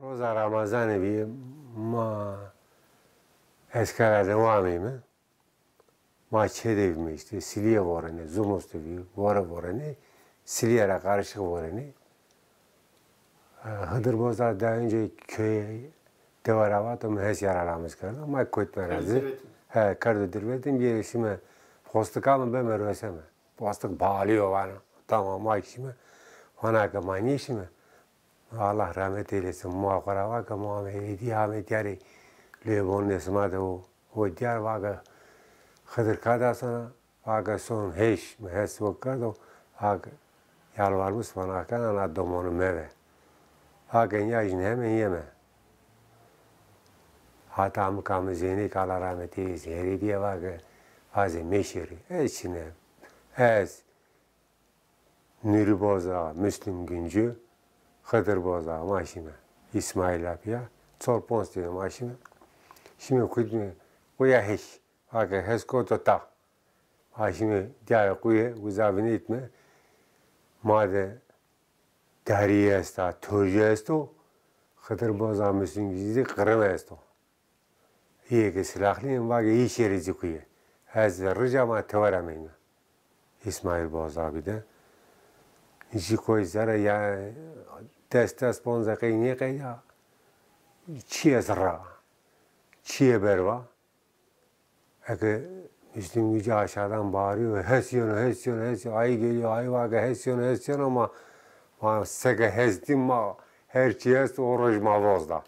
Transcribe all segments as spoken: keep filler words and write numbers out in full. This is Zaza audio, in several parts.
Roza Ramazanê bî, ma eskera de ameyme. Ma çê de bîme îşte, silîye vorenê, zumus de bî, vore vorenê, silîye ra qarişik vorenê. E, Hidir Boza daha önce köyê dewe ra vato mi hes yaralanmış kerdo. Ma kotme ra zî. He, kerdo dirvetin, bîyerê şîme postika mi beme roseme. Postik balî yo vana. Tamam, ma şîme. Vana ke ma nêşîme. Allah rahmet eylesin. Ma xo ra va ke ma ame êdî ame diyarê lêbonê sima de o. O diyar va ke Xidir kada sana, va ke son hêş, mi hes o kerdo, va ke yalvarmış vana kena na domonu meve. Va ke ya jin heme yeme. Hata mi kamî Zeynê ke Allah rahmet eylesin, herî diye va ke vazê meşêrî. Ez çine. Ez Nuri Boza, Müslüm Güncü, Xidir Boza, ma şîme. İsmail abiya, çor ponc tene ma şîme. Şîme kutme quya hêş. Ake hes koto ta. Ma şîme diyarê quye, uza vinitme. Ma de darî esta, tojî esto. Xidir Boza, Müslüm Güncü zî qirime esto. Îyê ke silahlı yen, va ke î şêrê ci kuye. Ez de rica ma tewe ra meyna. İsmail Boza bî de. Ji koy zere ya des des ponc deqey nêqeyda. Çiyê zerra. Çiyê berva. Eke Müslüm Güncü aşağıdan bağırıyor, "Hes yeno, hes yeno, hes yeno." Ayı geliyor, ayı var ki, "Hes yeno, hes yeno." Ma, ma seke hes dî, ma her çi est o roj ma vozda.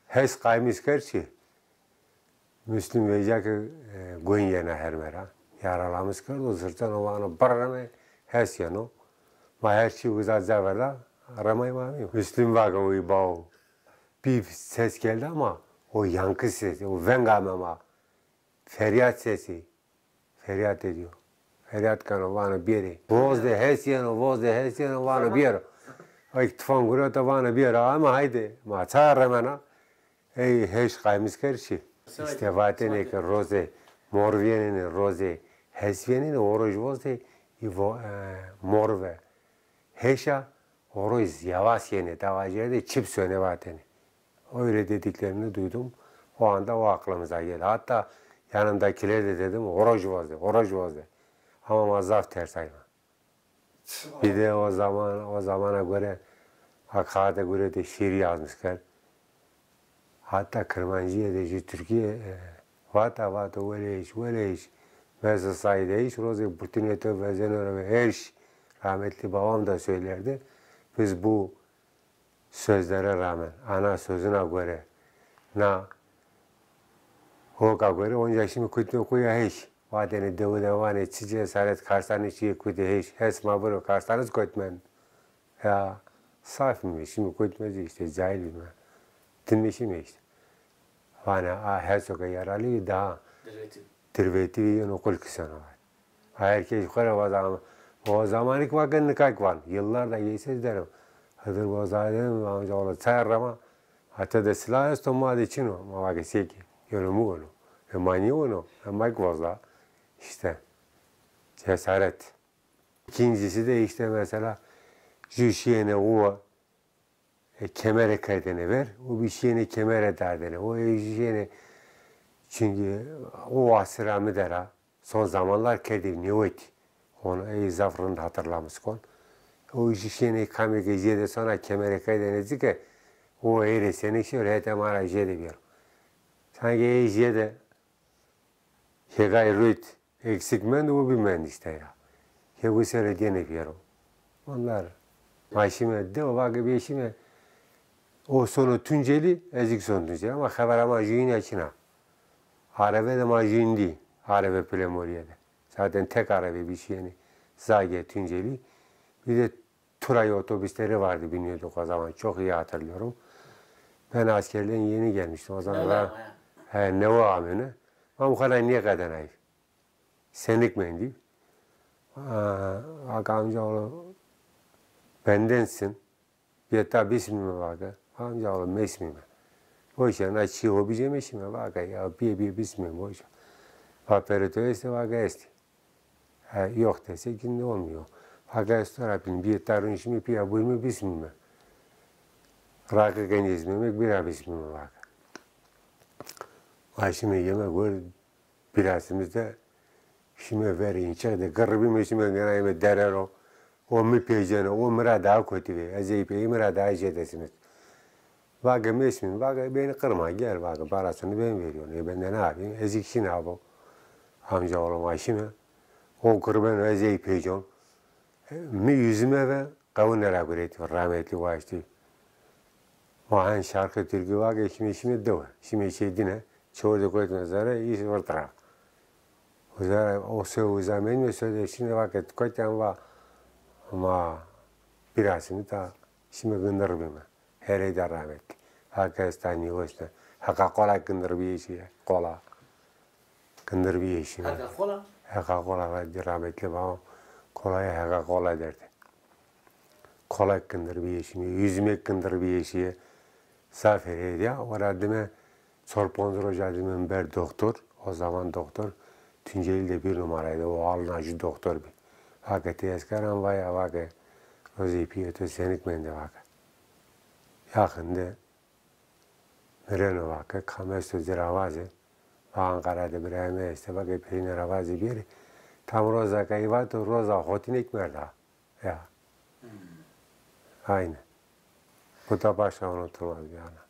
Hes qaymis kerd çi? Müslüm vêca ke, e, goyn yena herme ra. Yaralamis kerdo, zirteno vano, "Birreme, hes yeno." Ma her çi uza ca verda, remay ma amîyo. Müslüm va ke, "Oy bawo." Bir ses geldi ama o yankı sesi, o veng ame ma. Feryat sesi. Feryat ediyor. Feryat keno, vano biyerê. Voz de hes yeno, voz de hes yeno, vano biyero. Ay tufan gureta, vano biyero. Ama haydi, ma ça remena. Ey heş qaymis kerd çi. İşte vatene ki rozê mor vîyenêne, rozê hes vîyenêne, o roj voz de î vo-, e, mor ve heşa, o roj yavaş yenê, tavajerde çip sönê vatene. Öyle dediklerini duydum. O anda o aklımıza geldi. Hatta yanımdakiler de dedim, "Horoz vozde, horoz vozde." Ama ma zaf tersayma. Bir de o zaman, o zamana göre Hakaate göre de şiir yazmış kerd. Hatta Kırmancıya de ji Türkiye, e, vata vata wele hiç, wele hiç. Mesela Said hiç rozê burtinê to vezeno ve her şey. Rahmetli babam da söylerdi. Biz bu sözlere rağmen, ana sözüne göre, na hoka göre, onca şimdi kutme kuya hiç. Vatene dewu dewane çi cesaret karsanı çi kute hiç. Hes ma biro karsanız kutmen. Ya saf mı şimdi kutmez işte, cahil mi? Dinleşim işte. Vana a her soka yaralı daha. Dirveti. Dirveti ve yeno kul kısa var. Herkes xo ra vaza ama. O zamanı ki vakit nikak van. Yıllar da geçse derim. Hızır Boza dedim, amca oğlu çay rama. Hatta de silah esto, ma de çino. Ma vakit seki. Yönümü onu. Ve mani onu. Ve mayk vozla. İşte. Cesaret. İkincisi de işte mesela ju şiyene uva. E, kemere kerdêne ver, o bî şîyêne kemere dardêne. O ê jî şîyêne, çünkü o asira mi de ra, son zamanlar kerdî nêwetî. Onu ey zaf rind hatırlamış kon. O jî şîyêne kamê ke jêde sona kemere kerdêne ci ke, o ey rê senik şîyo, hete ma ra jêde bîyero. Sanki ey jêde Hêgay rût eksik mend, o bî mend işte ya. Hêgu sere dêne pêro. Onlar ma şîme de, o vake bê şîme, o sono Tunceli, ez ik son Tunceli. Ama xebera ma jûyîn ya çin a. Arebe de ma jûyîn dî. Arebe Pilemorîye de. Zaten tek arebe bî şîyenî. Zage, Tunceli. Bir de Turay otobüsleri vardı, biniyorduk o zaman. Çok iyi hatırlıyorum. Ben askerden yeni gelmiştim. O zaman daha, he, newe amêne. Ma muxana nêqedenay. Senik mendî. Aa, Hakan amcaoğlu, bendensin. Bê ta bismîme vake. Amcaoğlu, mêsmîme. Boş ver, na çî ho biceme şîme vake. Ya bê, bê bismîme, boş ver. Va perê to estê vake estê. Ha, yok dese şimdi olmuyor. Fakat sonra bin bir tarın şimdi piya buyurma bismillah. Rakı genç ismi mi, bira ismi mi vake. Ay şime yemek ver, bira ismi de şime ver inçe de gırrı bir mi şime gene yeme derero. O mi peycene, o mira daha kötü ve. Ez ey pey mira daha şey desiniz. Vake mi ismi, vake beni kırma gel vake parasını ben veriyorum. E ben de ne yapayım? Ezik şine abi. Amca oğlum ay şime. O kırben ez ey peycon. Mi yüzüme ve qewine ra guretî, rahmetli waştî. Ma hen şarkı türkü vake şime şime dewe. Şime şey dine. Çor de koytme zere, iş vırtra. Uzara, o se uza menme söze şime vake koytan va ma birasını ta şime gındır bime. Hereyda rahmetli. Vake esta niyoşte. Heka kola gındır bir işi. Kola. Kindir bîyê şîme. Heka kola? Heka kola, ra-, rahmetli baba kolayê heka kola derdi. Kolek kindir bîyê şîme, yüzmek kindir bîyê şîye. Zaf herêdîya, ora dime çor ponc roja dime mi ber doktor, o zaman doktor Tunceli de bir numaraydı, o halna jü doktor bi. Vake ti esker am vaya vake, rozê pîyê to senik mende vake. Yaxin de Mireno vake, kam esto ci ra vaze. Va Anqara de birayê mi estê, vake peyine ra vaze bêrê. Tam roza ke î vato, roza xotinêk merda. Ya. Aynen. Bu da başka unutulmaz bir anı.